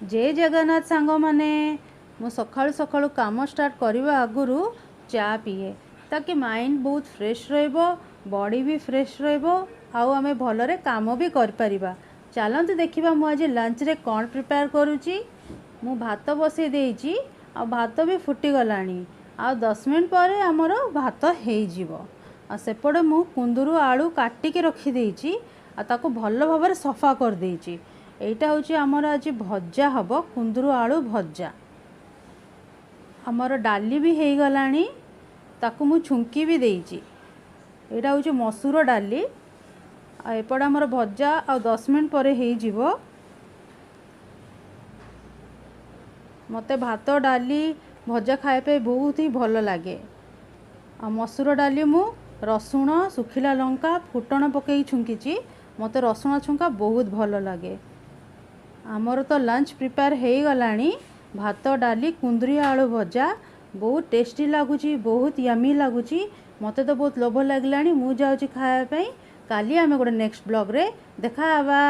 ଜୟ ଜଗନ୍ନାଥ ସାଙ୍ଗମାନେ। ମୁଁ ସକାଳୁ ସକାଳୁ କାମ ଷ୍ଟାର୍ଟ କରିବା ଆଗରୁ ଚା ପିଏ, ତାକି ମାଇଣ୍ଡ ବହୁତ ଫ୍ରେଶ୍ ରହିବ, ବଡ଼ି ବି ଫ୍ରେଶ୍ ରହିବ ଆଉ ଆମେ ଭଲରେ କାମ ବି କରିପାରିବା। ଚାଲନ୍ତୁ ଦେଖିବା ମୁଁ ଆଜି ଲଞ୍ଚରେ କ'ଣ ପ୍ରିପେୟାର କରୁଛି। ମୁଁ ଭାତ ବସେଇ ଦେଇଛି ଆଉ ଭାତ ବି ଫୁଟିଗଲାଣି, ଆଉ 10 ମିନିଟ୍ ପରେ ଆମର ଭାତ ହେଇଯିବ। ଆଉ ସେପଟେ ମୁଁ କୁନ୍ଦୁରୁ ଆଳୁ କାଟିକି ରଖିଦେଇଛି ଆଉ ତାକୁ ଭଲ ଭାବରେ ସଫା କରିଦେଇଛି। ଏଇଟା ହେଉଛି ଆମର ଆଜି ଭଜା ହେବ, କୁନ୍ଦୁରୁ ଆଳୁ ଭଜା। ଆମର ଡାଲି ବି ହେଇଗଲାଣି, ତାକୁ ମୁଁ ଛୁଙ୍କି ବି ଦେଇଛି। ଏଇଟା ହେଉଛି ମସୁର ଡାଲି। ଆଉ ଏପଟେ ଆମର ଭଜା ଆଉ 10 ମିନିଟ୍ ପରେ ହେଇଯିବ। ମୋତେ ଭାତ ଡାଲି ଭଜା ଖାଇବା ପାଇଁ ବହୁତ ହିଁ ଭଲ ଲାଗେ। ଆଉ ମସୁର ଡାଲି ମୁଁ ରସୁଣ, ଶୁଖିଲା ଲଙ୍କା, ଫୁଟଣ ପକାଇ ଛୁଙ୍କିଛି। ମୋତେ ରସୁଣ ଛୁଙ୍କା ବହୁତ ଭଲ ଲାଗେ। ଆମର ତ ଲଞ୍ଚ ପ୍ରିପେୟାର ହେଇଗଲାଣି, ଭାତ ଡାଲି କୁନ୍ଦୁରି ଆଳୁ ଭଜା। ବହୁତ ଟେଷ୍ଟି ଲାଗୁଛି, ବହୁତ ୟମି ଲାଗୁଛି। ମୋତେ ତ ବହୁତ ଲୋଭ ଲାଗିଲାଣି, ମୁଁ ଯାଉଛି ଖାଇବା ପାଇଁ। କାଲି ଆମେ ଗୋଟେ ନେକ୍ସଟ ବ୍ଲଗ୍ରେ ଦେଖା ହେବା।